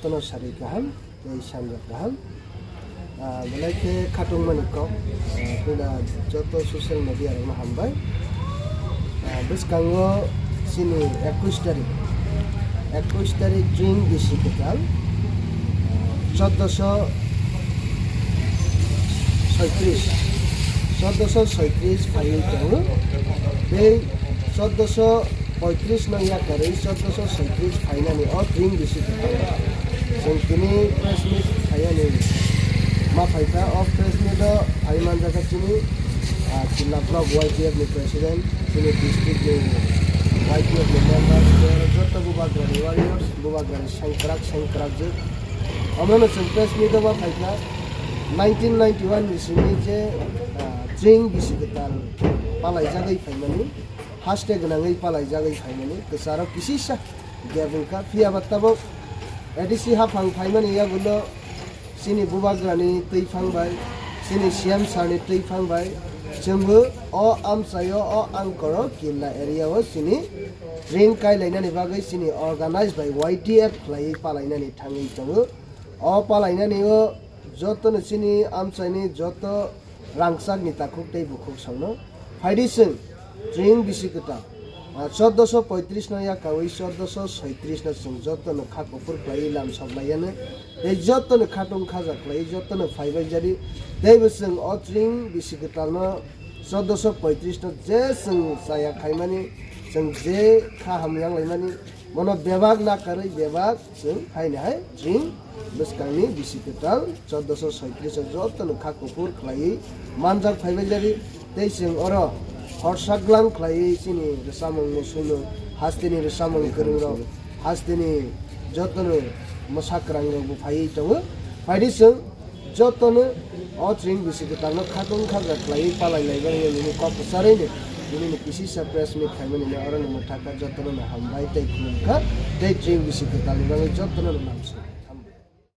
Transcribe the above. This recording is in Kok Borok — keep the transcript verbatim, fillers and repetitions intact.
Jotono sari kaham, tei sanja kaham. Ah, belai khe khatungmani kok, ah, puila joto social media rokno hambai. Ah, bwskango chini ekush tarik, ekush tarik Tring bisi kwtal, ah, choddoso soitris, choddoso soitris phaiwi tongo. Tei choddoso poitris no yakarwi choddoso soitris phainani o Tring bisi kwtal. Chwng tini press meet khaiyani ma phaikha, o press meet o phai manjakha chini, ah, Chilla Block Y T F ni president, chini district ni Y T F ni members, tei oro joto Bubagrani warriors, Bubagrani sengkrak sengkrakjwk. Omono chwng press meet o ma phaikha, nineteen ninety-one ni simi je, ah, Tring bisi kwtal palaijagwi phaimani, haste gwnangwi palaijagwi phaimani, kwcharo kisisa gap wngkha. Phiya ba tabuk A D C haphang phaimani yagulo chini Bubagrani twiphang bai, chini C M sir ni twiphang bai, chwngbo o amchaio, o angkoro Killa area o chini Tring kailainani bagwi chini organized by Y T F khlaiwi palainani thangwi tongo. O palainani o jotono chini amchaini joto rangchakni takhuk tei bukhuk songno phaidi chwng Tring bisi kwtal, ah, choddoso poitris no yakawi choddoso soitris no chwng jotono kha kuphur khlaiwi lam sok laiyano, tei jotono khatung khaja khlaiwi jotono phaibai jadi. Teibo chwng o Tring bisi kwtal no choddoso poitris no je chwng chaya khaimani, chwng je kha hamyang laimani, bono bebak nakarwi bebak chwng haini hai Tring bwskangni bisi kwtal choddoso soitris o jotono kha kuphur khlaiwi manjak phaibai jadi. Tei chwng oro horsa glang khlaiwi chini rwchapmung muchungno, hasteni rwchapmung kwrwngrok, hasteni jotono mwsa kwrangrokbo phaiwi tongo. Phaidi chwng jotono o Tring bisi kwtalno khatung khaja khlaiwi palai laibani nini kok kwcharwi ni nini ni kisisa press meet khaimani ni oro ni mwthakha jotono no hambai tei khulumkha tei Tring bisi kwtalni bagwi jotono no lamsokha.